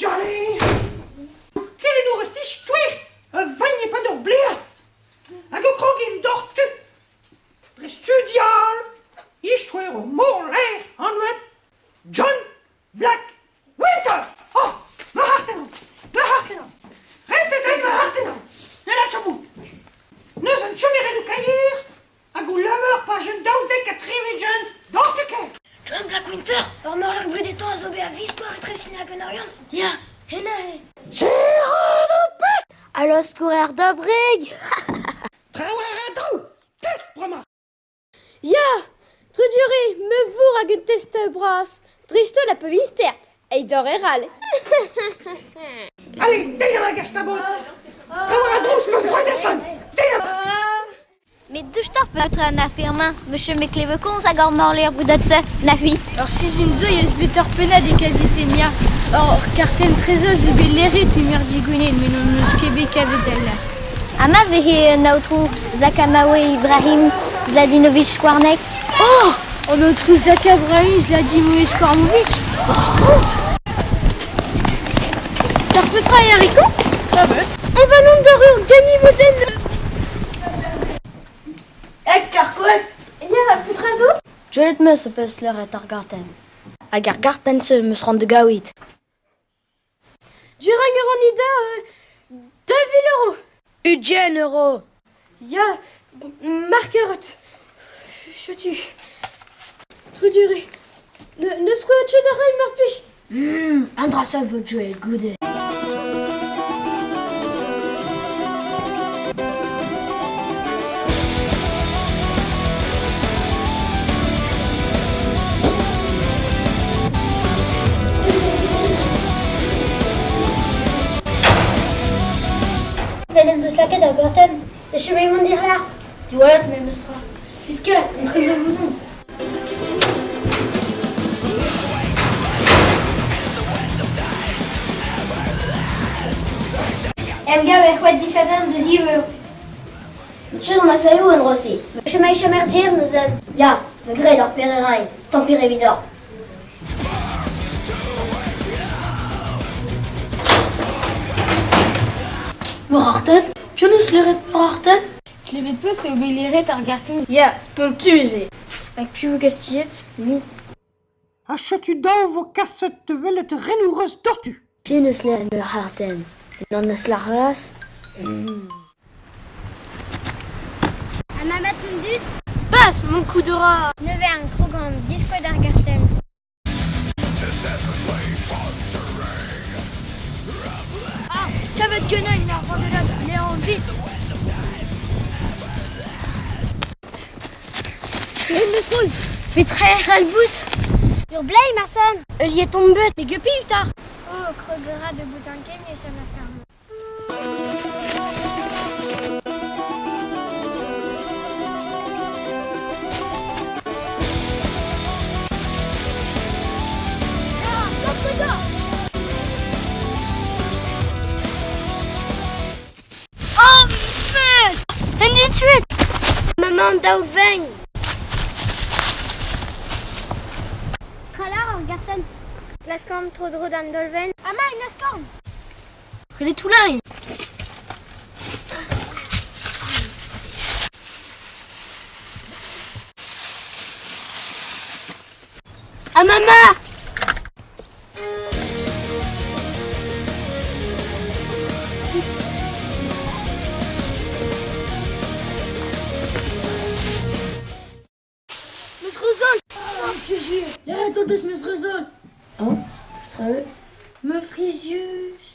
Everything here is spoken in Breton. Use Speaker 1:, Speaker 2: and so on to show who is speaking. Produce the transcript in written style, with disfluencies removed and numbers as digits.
Speaker 1: Johnny! Kelennour eus a vagn e-pad ur blead hag o krogin doc'htu dre studial istoer ur morlaer anvet John Black Winter! Oh, ma c'hartenn! Ma c'hartenn! Rentet eo ma c'hartenn! Ne lak bout! Neuze an chomerennoù kaier hag o levr pajenn 72 doc'htu ket!
Speaker 2: John Black Winter, ur morlaer brudetañ a zo bet a-viskoazh etre Sina hag an Oriant. Ya, hemañ eo.
Speaker 1: Serret ho peg!
Speaker 2: Alo, skouer da breg!
Speaker 1: Trawalc'h a draoù! Test bremañ!
Speaker 2: Ya, Trudure, me vourr hag un test bras. Dreist-holl ha peuristert, eil dor ral.
Speaker 1: Allez, deomp hag ar stabot! Trawalc'h a drouz peus gwraet desan! Deomp!
Speaker 3: Met doustoc'h petra an afer-mañ, me chome klevet komz hag ur morlaer brudet-se, na c'hwi.
Speaker 4: Ur sizhun zo ez eus bet ur pennad e kazetenn Ya. Ur kartenn trezol zo bet laeret e Mirdigonel met n'hon eus ket bet kavet al lec'h.
Speaker 3: Ha ma vehe an aotrou Zakamawe Ibrahim Vladimirovitch Skouarnek?
Speaker 4: Oh An aotrou Zakabrahim Vladimirovitch Skouarnovitch Ur spont
Speaker 2: D'ar petra eo ar rikoñs?
Speaker 4: Travet.
Speaker 2: On va mont d'ar ur ganivodenn.
Speaker 4: Hag ar koad
Speaker 2: Ya, petra zo?
Speaker 5: Gwelet 'm eus ho peus lâret ar gartenn. Hag ar gartenn-se 'm eus c'hoant da gaout.
Speaker 2: Durant ur ida 2000 euros.
Speaker 5: 20 euros.
Speaker 2: Ya, markerot. Setu. Trudure. N'eus ket da reiñ mar plij.
Speaker 5: An dra-se vo deuet goude.
Speaker 2: Met en deus lakaet ar gartenn. Echu eo mont dirlar. Diwallat memes tra. Fiskal, un trezor boudon.
Speaker 3: Emgav er c'hoad disadorn da ziv eur. Met an aferioù en dro-se. Chom chom er gêr neuze. Ya, me gred ar pere raint. Tant pis evidoc'h.
Speaker 5: Mor Arten Piv 'neus leret Mor Arten?
Speaker 4: Klevet 'peus eo bet leret ar gartenn?
Speaker 5: Ya, spontus eo. Hag piv vo gastiet? Ni.
Speaker 1: Ha setu dav vo kaset da welet renourez doc'htu.
Speaker 5: Piv 'neus leret Mor Arten? Unan eus Larlas?
Speaker 3: Ha ma mat an dud?
Speaker 2: Pas, mon coup de rat.
Speaker 3: Neuze an krogan diskoad ar gartenn.
Speaker 2: Ah, kavet ganin ar vandellad leon vit.
Speaker 3: Petra e c'hall bout? Ur bleiz, Marcel.
Speaker 2: Heuliet on bet, mais guepi 'ta.
Speaker 3: Oh, krog a ra da bout ankenius an afer-mañ.
Speaker 2: Oh, merde Un tuet
Speaker 3: Maman daou vein. Tralar ar gartenn. Klaskomp tro-dro d'an daol-vein. Amañ un askorn.
Speaker 2: Prenez tout l'œil.
Speaker 3: Ah maman
Speaker 2: Meus rezol Leret o deus meus rezol.
Speaker 5: Oh, petra eo?
Speaker 2: Me frizius.